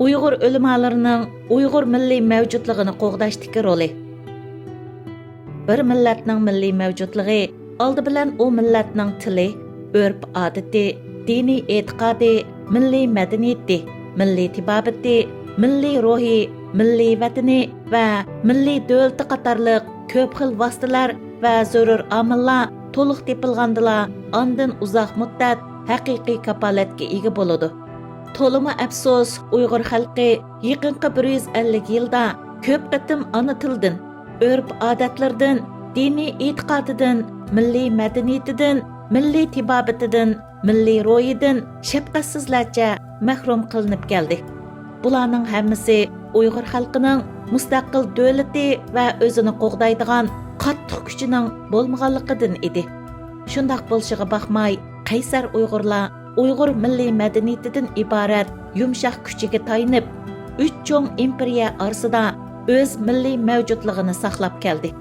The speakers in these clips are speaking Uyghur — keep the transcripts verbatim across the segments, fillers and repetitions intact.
ئۇيغۇر ئۆلىمالىرىنىڭ ئۇيغۇر مىللىي مەۋجۇتلۇقىنى قوغداشتىكى رولى. بىر مىللەتنىڭ مىللىي مەۋجۇتلۇقى ئالدى بىلەن ئۇ مىللەتنىڭ تىلى، ئۆرپ-ئادىتى، دىنىي ئېتىقادى، مىللىي مەدەنىيىتى، مىللىي تېبابىتى، مىللىي روھى، مىللىي ۋەتىنى ۋە مىللىي دۆلىتى قاتارلىق كۆپ خىل ۋاسىتىلەر ۋە زۆرۈر ئامىللار تولۇق تېپىلغاندىلا، ئاندىن ئۇزاق مۇددەت ھەقىقىي كاپالەتكە ئىگە بولىدۇ. تولىمۇ ئەپسۇس، ئۇيغۇر خەلقى يېقىنقى بىر يۈز ئەللىك يىلدا كۆپ قېتىم ئانا تىلىدىن، ئۆرپ-ئادەتلىرىدىن، دىنىي ئېتىقادىدىن، مىللىي مەدەنىيىتىدىن، مىللىي تېبابىتىدىن، مىللىي روھىدىن شەپقەتسىزلەرچە مەھرۇم قىلىنىپ كەلدى. بۇلارنىڭ ھەممىسى ئۇيغۇر خەلقىنىڭ مۇستەقىل دۆلىتى ۋە ئۆزىنى قوغدايدىغان قاتتىق كۈچىنىڭ بولمىغانلىقىدىن ئىدى. شۇنداق بولۇشىغا باقماي، قەيسەر ئۇيغۇرلار ئۇيغۇر مىللىي مەدەنىيىتىدىن ئىبارەت يۇمشاق كۈچىگە تايىنىپ، ئۈچ چوڭ ئىمپېرىيە ئارىسىدا ئۆز مىللىي مەۋجۇتلۇقىنى ساقلاپ كەلدى.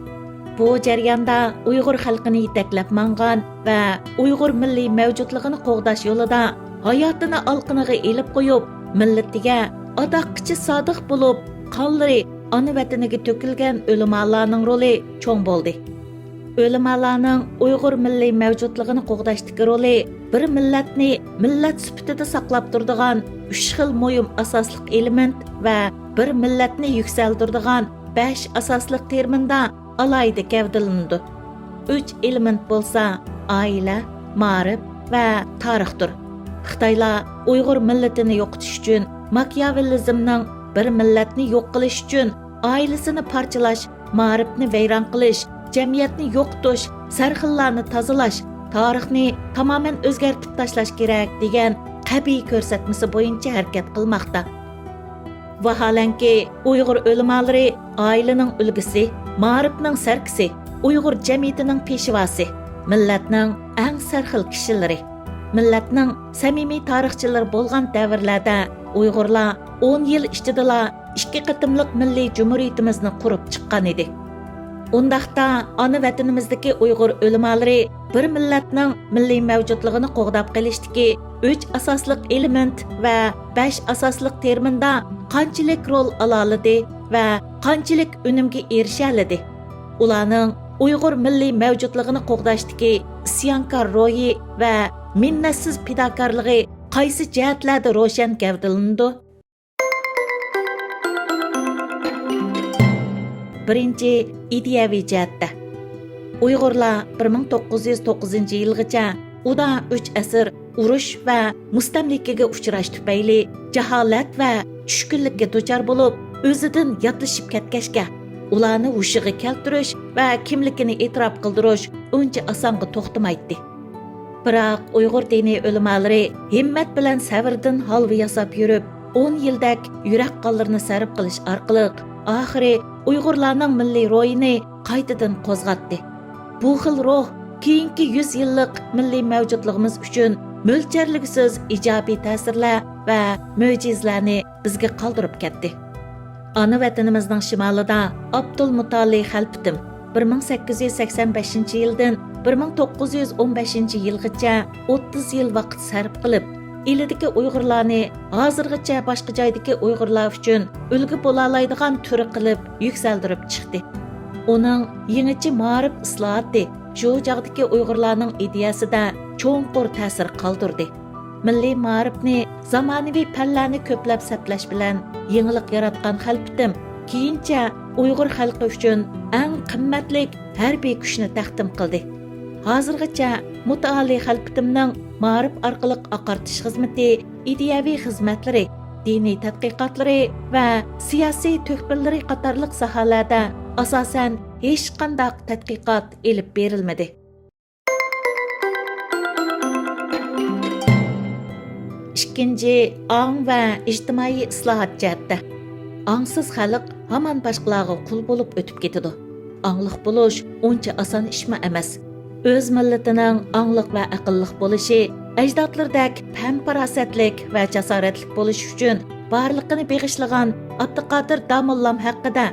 بۇ جەرياندا ئۇيغۇر خەلقىنى يېتەكلەپ ماڭغان ۋە ئۇيغۇر مىللىي مەۋجۇتلۇقىنى قوغداش يولىدا ھاياتىنى ئالقىنىغا ئېلىپ قويۇپ، مىللىتىگە ئاداققىچە سادىق بولۇپ، قانلىرى ئانا ۋەتىنىگە تۆكۈلگەن ئۆلىمالارنىڭ رولى چوڭ بولدى. ئۆلىمالارنىڭ ئۇيغۇر مىللىي مەۋجۇتلۇقىنى قوغداشتىكى رولى بىر مىللەتنى مىللەت سۈپىتىدە ساقلاپ تۇرىدىغان ئۈچ خىل مۇھىم ئاساسلىق ئېلېمېنت ۋە بىر مىللەتنى يۈكسەلدۈرىدىغان بەش ئاساسلىق تېرمىندا ئالاھىدە گەۋدىلىنىدۇ. ئۈچ ئېلېمېنت بولسا ئائىلە، مائارىپ ۋە تارىختۇر. خىتايلار ئۇيغۇر مىللىتىنى يوقىتىش ئۈچۈن ماكىياۋېللىزمنىڭ بىر مىللەتنى يوق قىلىش ئۈچۈن ئائىلىسىنى پارچىلاش، مائارىپنى ۋەيران قىلىش، جەمئىيەتنى يوقىتىش، سەرخىللارنى تازىلاش، تارىخنى تامامەن ئۆزگەرتىپ تاشلاش كېرەك دېگەن قەبىھ كۆرسەتمىسى بويىچە ھەرىكەت قىلماقتا. ۋاھالەنكى، ئۇيغۇر ئۆلىمالىرى ئائىلىنىڭ ئۈلگىسى، مائارىپنىڭ سەركىسى، ئۇيغۇر جەمئىيىتىنىڭ پېشۋاسى، مىللەتنىڭ ئەڭ سەرخىل كىشىلىرى. مىللەتنىڭ سەمىمىي تارىخچىلىرى بولغان دەۋرلەردە ئۇيغۇرلار ئون يىل ئىچىدىلا ئىككى قېتىملىق مىللىي جۇمھۇرىيىتىمىزنى قۇرۇپ چىققان ئىدى. ئۇنداقتا ئانا ۋەتىنىمىزدىكى ئۇيغۇر ئۆلىمالىرى بىر مىللەتنىڭ مىللىي مەۋجۇتلۇقىنى قوغداپ قېلىشتىكى ئۈچ ئاساسلىق ئېلېمېنت ۋە بەش ئاساسلىق تېرمىندا قانچىلىك رول ئالالىدى ۋە قانچىلىك ئۈنۈمگە ئېرىشەلىدى؟ ئۇلارنىڭ ئۇيغۇر مىللىي مەۋجۇتلۇقىنى قوغداشتىكى ئىسيانكار روھى ۋە مىننەتسىز پىداكارلىقى قايسى جەھەتلەردە روشەن گەۋدىلىنىدۇ؟ بىرىنچى، ئىدىيەۋى جەھەتتە. ئۇيغۇرلار بىر مىڭ توققۇز يۈز توققۇزىنچى يىلغىچە ئۇدا ئۈچ ئەسىر ئۇرۇش ۋە مۇستەملىكىگە ئۇچراش تۈپەيلى جاھالەت ۋە چۈشكۈنلۈككە دۇچار بولۇپ، ئۆزىدىن ياتلىشىپ كەتكەچكە، ئۇلارنى ھوشىغا كەلتۈرۈش ۋە كىملىكىنى ئېتىراپ قىلدۇرۇش ئۇنچە ئاسانغا توختىمايتتى. بىراق ئۇيغۇر دىنىي ئۆلىمالىرى ھىممەت بىلەن سەۋردىن ھالۋا ياساپ يۈرۈپ، ئون يىلدەك يۈرەك قانلىرىنى سەرپ قىلىش ئارقىلىق، ئاخىرى ئۇيغۇرلارنىڭ مىللىي روھىنى قايتىدىن قوزغاتتى. بۇ خىل روھ كېيىنكى يۈز يىللىق مىللىي مەۋجۇتلۇقىمىز ئۈچۈن مۆلچەرلىگۈسىز ئىجابىي تەسىرلەر ۋە مۆجىزىلەرنى بىزگە قالدۇرۇپ كەتتى. ئانا ۋەتىنىمىزنىڭ شىمالىدا ئابدۇلمۇتالى خەلپىتىم بىر مىڭ سەككىز يۈز سەكسەن بەشىنچى يىلدىن بىر مىڭ توققۇز يۈز ئون بەشىنچى يىلغىچە ئوتتۇز يىل ۋاقىت سەرپ قىلىپ، ئىلىدىكى ئۇيغۇرلارنى ھازىرغىچە باشقا جايدىكى ئۇيغۇرلار ئۈچۈن ئۈلگە بولالايدىغان تۈر قىلىپ يۈكسەلدۈرۈپ چىقتى. ئۇنىڭ يېڭىچە مائارىپ ئىسلاھاتى شۇ چاغدىكى ئۇيغۇرلارنىڭ ئىدىيەسىدە چوڭقۇر تەسىر قالدۇردى. مىللىي مائارىپنى زامانىۋى پەنلەرنى كۆپلەپ سەپلەش بىلەن يېڭىلىق ياراتقان خەلپىتىم كېيىنچە ئۇيغۇر خەلقى ئۈچۈن ئەڭ قىممەتلىك ھەربىي كۈچنى تەقدىم قىلدى. ھازىرغىچە مۇتائالى خەلپىتىمنىڭ مائارىپ ئارقىلىق ئاقارتىش خىزمىتى، ئىدىيەۋى خىزمەتلىرى، دىنىي تەتقىقاتلىرى ۋە سىياسىي تۆھپىلىرى قاتارلىق ساھەلەردە ئاساسەن ھېچقانداق تەتقىقات ئېلىپ بېرىلمىدى. ئىككىنچى، ئاڭ ۋە ئىجتىمائىي ئىسلاھات جەھەتتە. ئاڭسىز خەلق ھامان باشقىلارغا قۇل بولۇپ ئۆتۈپ كېتىدۇ. ئاڭلىق بولۇش ئۇنچە ئاسان ئىشمۇ ئەمەس. ئۆز مىللىتىنىڭ ئاڭلىق ۋە ئەقىللىق بولۇشى، ئەجدادلىرىدەك پەم-پاراسەتلىك ۋە جاسارەتلىك بولۇشى ئۈچۈن بارلىقىنى بېغىشلىغان ئابدۇقادىر داموللام ھەققىدە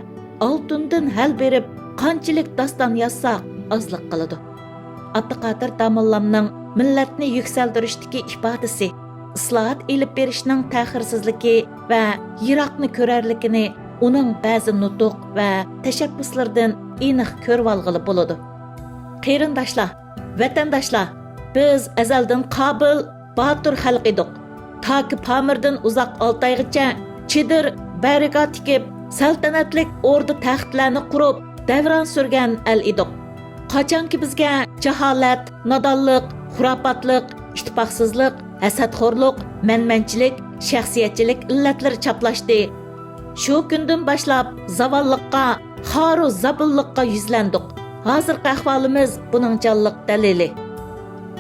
ئالتۇندىن ھەل بېرىپ قانچىلىك داستان يازساق ئازلىق قىلىدۇ. ئابدۇقادىر داموللامنىڭ مىللەتنى يۈكسەلدۈرۈشتىكى ئىپادىسى، ئىسلاھات ئېلىپ بېرىشنىڭ تەخىرسىزلىكى ۋە يىراقنى كۆرەرلىكىنى ئۇنىڭ بەزى نۇتۇق ۋە تەشەببۇسلىرىدىن ئېنىق كۆرۈۋالغىلى بولىدۇ. قېرىنداشلار، ۋەتەنداشلار، بىز ئەزەلدىن قابىل، باتۇر خەلق ئىدۇق. تاكى پامىردىن ئۇزاق ئالتايغىچە چېدىر، بارىكاد تىكىپ، سەلتەنەتلىك ئوردا تەختلەرنى قۇرۇپ، دەۋران سۈرگەن ئەل ئىدۇق. قاچانكى بىزگە جاھالەت، نادانلىق، خۇراپاتلىق، ئىتتىپاقسىزلىق، ھەسەتخورلۇق، مەنمەنچىلىك، شەخسىيەتچىلىك ئىللەتلىرى چاپلاشتى، شۇ كۈندىن باشلاپ زاۋاللىققا، خارۇ زابۇنلۇققا يۈزلەندۇق. ھازىرقى ئەھۋالىمىز بۇنىڭ جانلىق دەلىلى.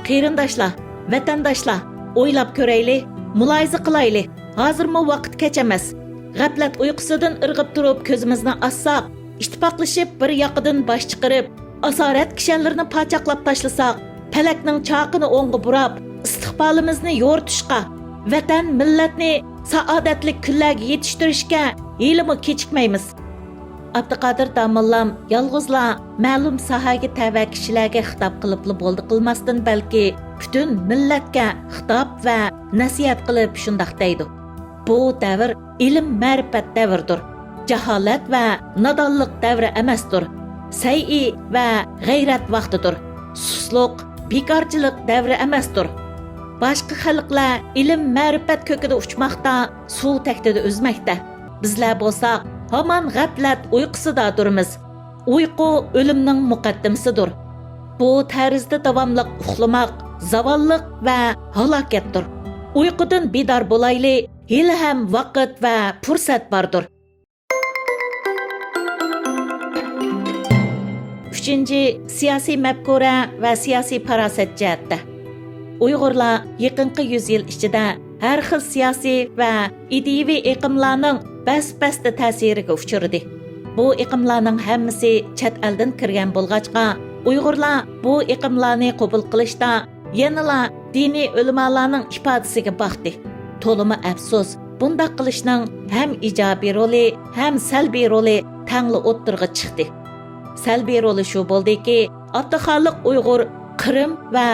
قېرىنداشلار، ۋەتەنداشلار، ئويلاپ كۆرەيلى، مۇلاھىزە قىلايلى. ھازىرمۇ ۋاقىت كەچ ئەمەس. غەپلەت ئۇيقۇسىدىن ئىرغىپ تۇرۇپ كۆزىمىزنى ئاچساق، ئىتتىپاقلىشىپ بىر ياقىدىن باش چىقىرىپ، ئاسارەت كىشەنلىرىنى پاچاقلاپ تاشلىساق، پەلەكنىڭ چاقىنى ئوڭغا بۇراپ، ئىستىقبالىمىزنى يورۇتۇشقا، ۋەتەن، مىللەتنى سائادەتلىك كۈنلەرگە يېتىشتۈرۈشكە ھېلىمۇ كېچىكمەيمىز. ئابدۇقادىر داموللام يالغۇزلا مەلۇم ساھەگە تەۋە كىشىلەرگە خىتاب قىلىپلا بولدى قىلماستىن، بەلكى پۈتۈن مىللەتكە خىتاب ۋە نەسىھەت قىلىپ شۇنداق دەيدۇ: بۇ دەۋر ئىلىم-مەرىپەت دەۋرىدۇر. جاھالەت ۋە نادانلىق دەۋرى ئەمەستۇر. سەي ۋە غەيرەت ۋاقتىدۇر. سۇسلۇق، بىكارچىلىق دەۋرى ئەمەستۇر. باشقا خەلقلەر ئىلىم-مەرىپەت كۆكىدە ئۇچماقتا، سۇ تەكتىدە ئۈزمەكتە. بىزلەر بولساق ھامان غەپلەت ئۇيقۇسىدا تۇرىمىز. ئۇيقۇ ئۆلۈمنىڭ مۇقەددىمىسىدۇر. بۇ تەرزدە داۋاملىق ئۇخلىماق زاۋاللىق ۋە ھالاكەتتۇر. ئۇيقۇدىن بىدار بولايلى، ھېلىھەم ۋاقىت ۋە پۇرسەت باردۇر. ئۈچىنچى، سىياسىي مەپكۇرە ۋە سىياسىي پاراسەت جەھەتتە. ئۇيغۇرلار يېقىنقى يۈز يىل ئىچىدە ھەر خىل سىياسىي ۋە ئىدىيىۋى ئېقىملارنىڭ بەس-بەستە تەسىرىگە ئۇچرىدى. بۇ ئېقىملارنىڭ ھەممىسى چەت ئەلدىن كىرگەن بولغاچقا، ئۇيغۇرلار بۇ ئېقىملارنى قوبۇل قىلىشتا يەنىلا دىنىي ئۆلىمالارنىڭ ئىپادىسىگە باقتى. تولىمۇ ئەپسۇس، بۇنداق قىلىشنىڭ ھەم ئىجابىي رولى، ھەم سەلبىي رولى تەڭلا ئوتتۇرىغا چىقتى. سەلبىي رولى شۇ بولدىكى، ئابدۇخالىق ئۇيغۇر قىرىم ۋە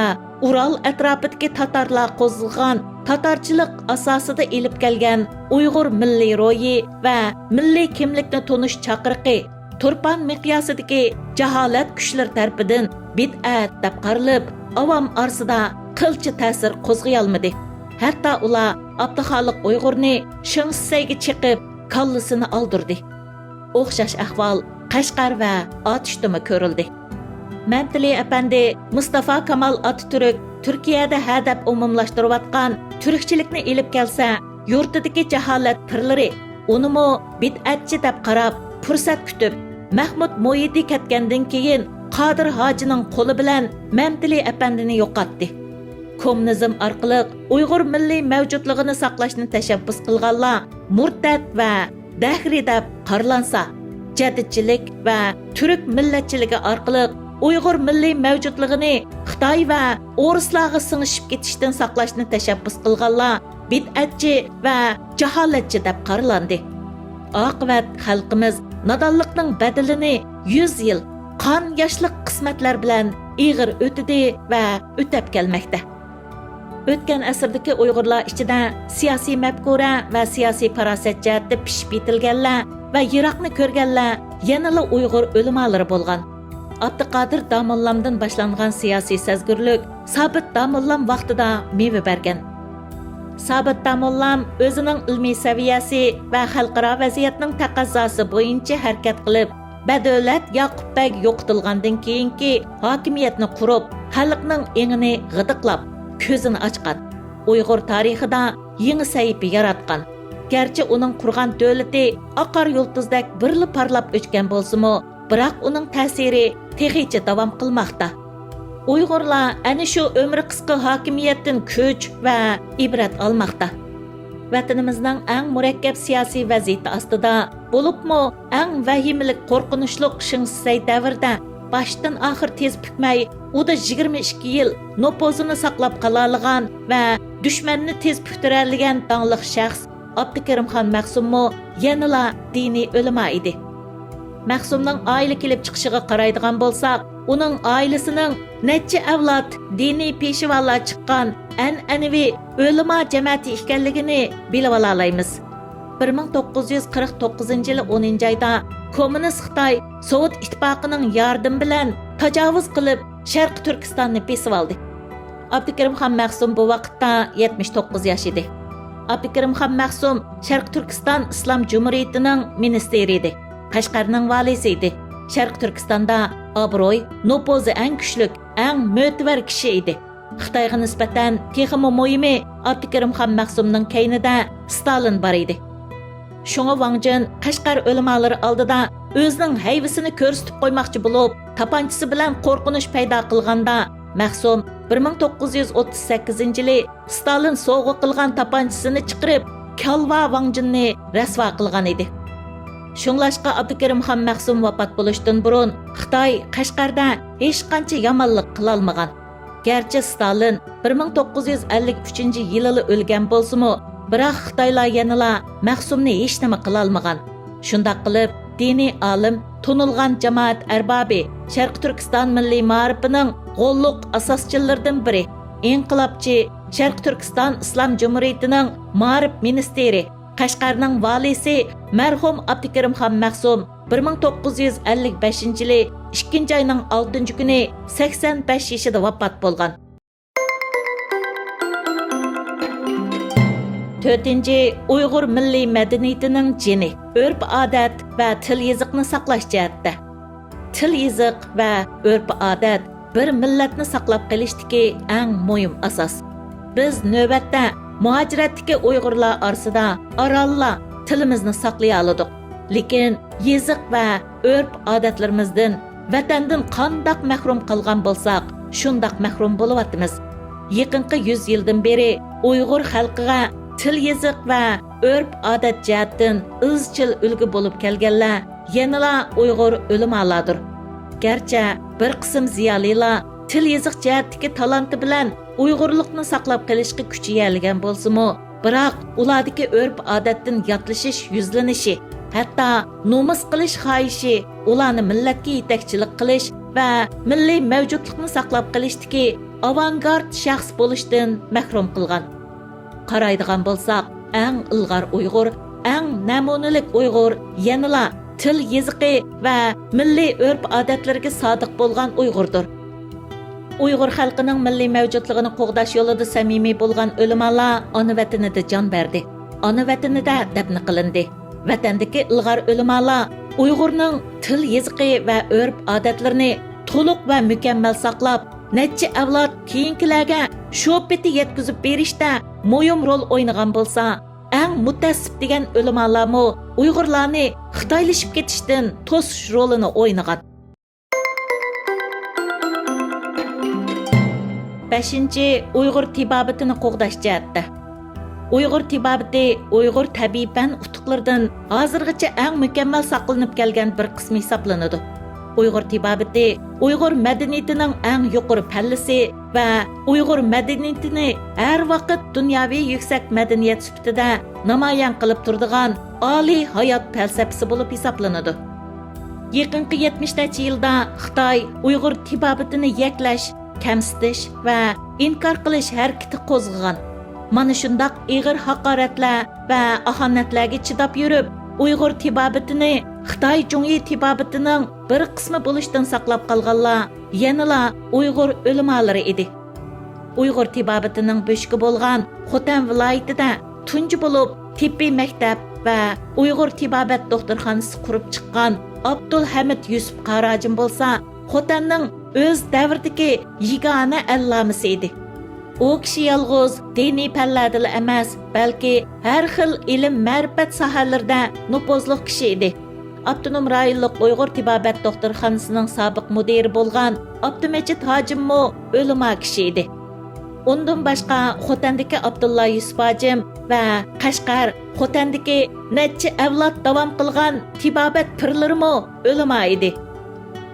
ئۇرال ئەتراپىدىكى تاتارلار قوزغىغان تاتارچىلىق ئاساسىدا ئېلىپ كەلگەن ئۇيغۇر مىللىي روھى ۋە مىللىي كىملىكنى تونۇش چاقىرىقى تۇرپان مىقياسىدىكى جاھالەت كۈچلىرى تەرىپىدىن بىدئەت دەپ قارىلىپ، ئاۋام ئارىسىدا قىلچە تەسىر قوزغىيالمىدى. ھەتتا ئۇلار ئابدۇخالىق ئۇيغۇرنى شېڭ شىسەيگە چېقىپ، كاللىسىنى ئالدۇردى. ئوخشاش ئەھۋال قەشقەر ۋە ئاتۇشتىمۇ كۆرۈلدى. مەمتىلى ئەپەندى مۇستافا كامال ئاتاتۈرك تۈركىيەدە ھەدەپ ئومۇملاشتۇرۇۋاتقان تۈركچىلىكنى ئېلىپ كەلسە، يۇرتىدىكى جاھالەت پىرلىرى ئۇنىمۇ بىدئەتچى دەپ قاراپ، پۇرسەت كۈتۈپ، مەھمۇد موھىدى كەتكەندىن كېيىن، قادىر ھاجىنىڭ قولى بىلەن مەمتىلى ئەپەندىنى يوقاتتى. كوممۇنىزم ئارقىلىق ئۇيغۇر مىللىي مەۋجۇتلۇقىنى ساقلاشنى تەشەببۇس قىلغانلار مۇرتەت ۋە دەھرىي دەپ قارىلانسا، جەدىدچىلىك ۋە تۈرك مىللەتچىلىكى ئارقىلىق ئۇيغۇر مىللىي مەۋجۇتلۇقىنى خىتاي ۋە ئورۇسلارغا سىڭىشىپ كېتىشتىن ساقلاشنى تەشەببۇس قىلغانلار بىدئەتچى ۋە جاھالەتچى دەپ قارىلاندى. ئاقىۋەت خەلقىمىز نادانلىقنىڭ بەدىلىنى يۈز يىل قان ياشلىق قىسمەتلەر بىلەن ئېغىر ئۆتىدى ۋە ئۆتەپ كەلمەكتە. ئۆتكەن ئەسىردىكى ئۇيغۇرلار ئىچىدە سىياسىي مەپكۇرە ۋە سىياسىي پاراسەت جەھەتتە پىشىپ يېتىلگەنلەر ۋە يىراقنى كۆرگەنلەر يەنىلا ئۇيغۇر ئۆلىمالىرى بولغان. ئابدۇقادىر داموللامدىن باشلانغان سىياسىي سەزگۈرلۈك سابىت داموللام ۋاقتىدا مېۋە بەرگەن. سابىت داموللام ئۆزىنىڭ ئىلمىي سەۋىيەسى ۋە خەلقئارا ۋەزىيەتنىڭ تەقەززاسى بويىچە ھەرىكەت قىلىپ، بەدۆلەت ياقۇپ بەگ يوقىتىلغاندىن كېيىنكى ھاكىمىيەتنى قۇرۇپ، خەلقنىڭ ئېڭىنى غىدىقلاپ، كۆزىنى ئاچقان. ئۇيغۇر تارىخىدا يېڭى سەھىپە ياراتقان. گەرچە ئۇنىڭ قۇرغان دۆلىتى ئاقار يۇلتۇزدەك بىرلا پارلاپ ئۆچكەن بولسىمۇ، بىراق ئۇنىڭ تەسىرى تېخىچە داۋام قىلماقتا. ئۇيغۇرلار ئەنە شۇ ئۆمرى قىسقا ھاكىمىيەتتىن كۈچ ۋە ئىبرەت ئالماقتا. ۋەتىنىمىزنىڭ ئەڭ مۇرەككەپ سىياسىي ۋەزىيىتى ئاستىدا، بولۇپمۇ ئەڭ ۋەھىمىلىك، قورقۇنچلۇق شېڭ شىسەي دەۋرىدە باشتىن ئاخىر تېز پۈكمەي، ئۇدا يىگىرمە ئىككى يىل نوپۇزىنى ساقلاپ قالالىغان ۋە دۈشمەننى تېز پۈكتۈرەلىگەن داڭلىق شەخس ئابدۇكېرىمخان مەخسۇممۇ يەنىلا دىنىي ئۆلىما ئىدى. مەخسۇمنىڭ ئائىلە كېلىپ چىقىشىغا قارايدىغان بولساق، ئۇنىڭ ئائىلىسىنىڭ نەچچە ئەۋلاد دىنىي پېشۋالار چىققان ئەنئەنىۋى ئۆلىما جەمەتى ئىكەنلىكىنى بىلىۋالالايمىز. بىر مىڭ توققۇز يۈز قىرىق توققۇزىنچى يىلى ئونىنچى ئايدا كوممۇنىست خىتاي سوۋېت ئىتتىپاقىنىڭ ياردىمى بىلەن تاجاۋۇز قىلىپ، شەرقىي تۈركىستاننى بېسىۋالدى. ئابدۇكېرىم خان مەخسۇم بۇ ۋاقىتتا يەتمىش توققۇز ياش ئىدى. ئابدۇكېرىم خان مەخسۇم شەرقىي تۈركىستان ئىسلام جۇمھۇرىيىتىنىڭ مىنىستىرى ئىدى. قەشقەرنىڭ ۋالىسى ئىدى. شەرقىي تۈركىستاندا ئابرۇي، نوپۇزى ئەڭ كۈچلۈك، ئەڭ مۆتىۋەر كىشى ئىدى. خىتايغا نىسبەتەن تېخىمۇ مۇھىمى، ئابدۇكېرىم خان مەخسۇمنىڭ كەينىدە ستالىن بار ئىدى. شۇڭا ۋاڭ جېن قەشقەر ئۆلىمالىرى ئالدىدا ئۆزىنىڭ ھەيۋىسىنى كۆرسىتىپ قويماقچى بولۇپ، تاپانچىسى بىلەن قورقۇنچ پەيدا قىلغاندا، مەخسۇم بىر مىڭ توققۇز يۈز ئوتتۇز سەككىزىنچى يىلى ستالىن سوۋغا قىلغان تاپانچىسىنى چىقىرىپ، كالۋا ۋاڭ جېننى رەسۋا قىلغان ئىدى. شۇڭلاشقا ئابدۇكېرىم خان مەخسۇم ۋاپات بولۇشتىن بۇرۇن خىتاي قەشقەردە ھېچقانچە يامانلىق قىلالمىغان. گەرچە ستالىن بىر مىڭ توققۇز يۈز ئەللىك ئۈچىنچى يىلىلا ئۆلگەن بولسىمۇ، بىراق خىتايلار يەنىلا مەخسۇمنى ھېچنېمە قىلالمىغان. شۇنداق قىلىپ، دىنىي ئالىم، تونۇلغان جامائەت ئەربابى، شەرقىي تۈركىستان مىللىي مائارىپىنىڭ غوللۇق ئاساسچىلىرىدىن بىرى، ئىنقىلابچى، شەرقىي تۈركىستان ئىسلام جۇمھۇرىيىتىنىڭ مائارىپ مىنىستىرى، قەشقەرنىڭ ۋالىسى مەرھۇم ئابدۇكېرىم خان مەخسۇم بىر مىڭ توققۇز يۈز ئەللىك بەشىنچى يىلى ئىككىنچى ئاينىڭ ئالتىنچى كۈنى سەكسەن بەش يېشىدا ۋاپات بولغان. تۆتىنچى، ئۇيغۇر مىللىي مەدەنىيىتىنىڭ جېنى، ئۆرپ-ئادەت ۋە تىل-يېزىقنى ساقلاش جەھەتتە. تىل-يېزىق ۋە ئۆرپ-ئادەت بىر مىللەتنى ساقلاپ قېلىشتىكى ئەڭ مۇھىم ئاساس. بىز نۆۋەتتە مۇھاجىرەتتىكى ئۇيغۇرلار ئارىسىدا ئارانلا تىلىمىزنى ساقلىيالىدۇق. لېكىن يېزىق ۋە ئۆرپ-ئادەتلىرىمىزدىن، ۋەتەندىن قانداق مەھرۇم قالغان بولساق، شۇنداق مەھرۇم بولۇۋاتىمىز. يېقىنقى يۈز يىلدىن بېرى ئۇيغۇر خەلقىگە تىل-يېزىق ۋە ئۆرپ-ئادەت جەھەتتىن ئىزچىل ئۈلگە بولۇپ كەلگەنلەر يەنىلا ئۇيغۇر ئۆلىمالاردۇر. گەرچە بىر قىسىم زىيالىيلار تىل-يېزىق جەھەتتىكى تالانتى بىلەن ئۇيغۇرلۇقنى ساقلاپ قېلىشقا كۈچىيەلىگەن بولسىمۇ، بىراق ئۇلاردىكى ئۆرپ-ئادەتتىن ياتلىشىش يۈزلىنىشى، ھەتتا نومۇس قىلىش خاھىشى ئۇلارنى مىللەتكە يېتەكچىلىك قىلىش ۋە مىللىي مەۋجۇتلۇقنى ساقلاپ قېلىشتىكى ئاۋانگارت شەخس بولۇشتىن مەھرۇم قىلغان. قارايدىغان بولساق، ئەڭ ئىلغار ئۇيغۇر، ئەڭ نەمۇنىلىك ئۇيغۇر يەنىلا تىل يېزىقى ۋە مىللىي ئۆرپ-ئادەتلىرىگە سادىق بولغان ئۇيغۇردۇر. ئۇيغۇر خەلقىنىڭ مىللىي مەۋجۇتلۇقىنى قوغداش يولىدا سەمىمىي بولغان ئۆلىمالار ئانا ۋەتىنىدە جان بەردى، ئانا ۋەتىنىدە دەپنە قىلىندى. ۋەتەندىكى ئىلغار ئۆلىمالار ئۇيغۇرنىڭ تىل يېزىقى ۋە ئۆرپ-ئادەتلىرىنى تولۇق ۋە مۇكەممەل ساقلاپ، نەچچە ئەۋلاد كېيىنكىلەرگە شۇ پېتى يەتكۈزۈپ بېرىشتە مۇھىم رول ئوينىغان بولسا، ئەڭ مۇتەئەسسىپ دېگەن ئۆلىمالارمۇ ئۇيغۇرلارنى خىتايلىشىپ كېتىشتىن توسۇش رولىنى ئوينىغان. بەشىنچى، ئۇيغۇر تېبابىتىنى قوغداش جەھەتتە. ئۇيغۇر تېبابىتى ئۇيغۇر تەبىئىي پەن ئۇتۇقلىرىدىن ھازىرغىچە ئەڭ مۇكەممەل ساقلىنىپ كەلگەن بىر قىسمى ھېسابلىنىدۇ. ئۇيغۇر تېبابىتى ئۇيغۇر مەدەنىيىتىنىڭ ئەڭ يۇقىرى پەللىسى ۋە ئۇيغۇر مەدەنىيىتىنى ھەر ۋاقىت دۇنياۋى يۈكسەك مەدەنىيەت سۈپىتىدە نامايان قىلىپ تۇرىدىغان ئالىي ھايات پەلسەپىسى بولۇپ ھېسابلىنىدۇ. يېقىنقى يەتمىش نەچچە يىلدا خىتاي ئۇيغۇر تېبابىتىنى يەكلەش، كەمسىتىش ۋە ئىنكار قىلىش ھەرىكىتى قوزغىغان. مانا شۇنداق ئېغىر ھاقارەتلەر ۋە ئاھانەتلەرگە چىداپ يۈرۈپ، ئۇيغۇر تېبابىتىنى خىتاي جۇڭيى تېبابىتىنىڭ بىر قىسمى بولۇشتىن ساقلاپ قالغانلار يەنىلا ئۇيغۇر ئۆلىمالىرى ئىدى. ئۇيغۇر تېبابىتىنىڭ بۆشۈكى بولغان خوتەن ۋىلايىتىدە تۇنجى بولۇپ تېببىي مەكتەپ ۋە ئۇيغۇر تېبابەت دوختۇرخانىسى قۇرۇپ چىققان ئابدۇلھەمىد يۈسۈپ قاراجىم بولسا، خوتەننىڭ ئۆز دەۋرىدىكى يېگانە ئەللامىسى ئىدى. ئۇ كىشى يالغۇز دىنىي پەنلەردىلا ئەمەس، بەلكى ھەر خىل ئىلىم-مەرىپەت ساھەلىرىدە نوپۇزلۇق كىشى ئىدى. ئاپتونوم رايونلۇق ئۇيغۇر تېبابەت دوختۇرخانىسىنىڭ سابىق مۇدىرى بولغان ئابدۇمەجىت ھاجىممۇ ئۆلىما كىشى ئىدى. ئۇندىن باشقا، خوتەندىكى ئابدۇللا يۈسۈپ ھاجىم ۋە قەشقەر، خوتەندىكى نەچچە ئەۋلاد داۋام قىلغان تېبابەت پىرلىرىمۇ ئۆلىما ئىدى.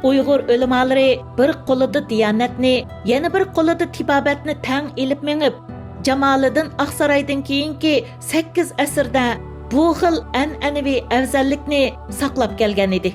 ئۇيغۇر ئۆلىمالىرى بىر قولىدا دىيانەتنى، يەنە بىر قولىدا تېبابەتنى تەڭ ئېلىپ مېڭىپ، جامالىدىن ئاقسارايدىن كېيىنكى سەككىز ئەسىردە بۇ خىل ئەنئەنىۋى ئەۋزەللىكنى ساقلاپ كەلگەن ئىدى.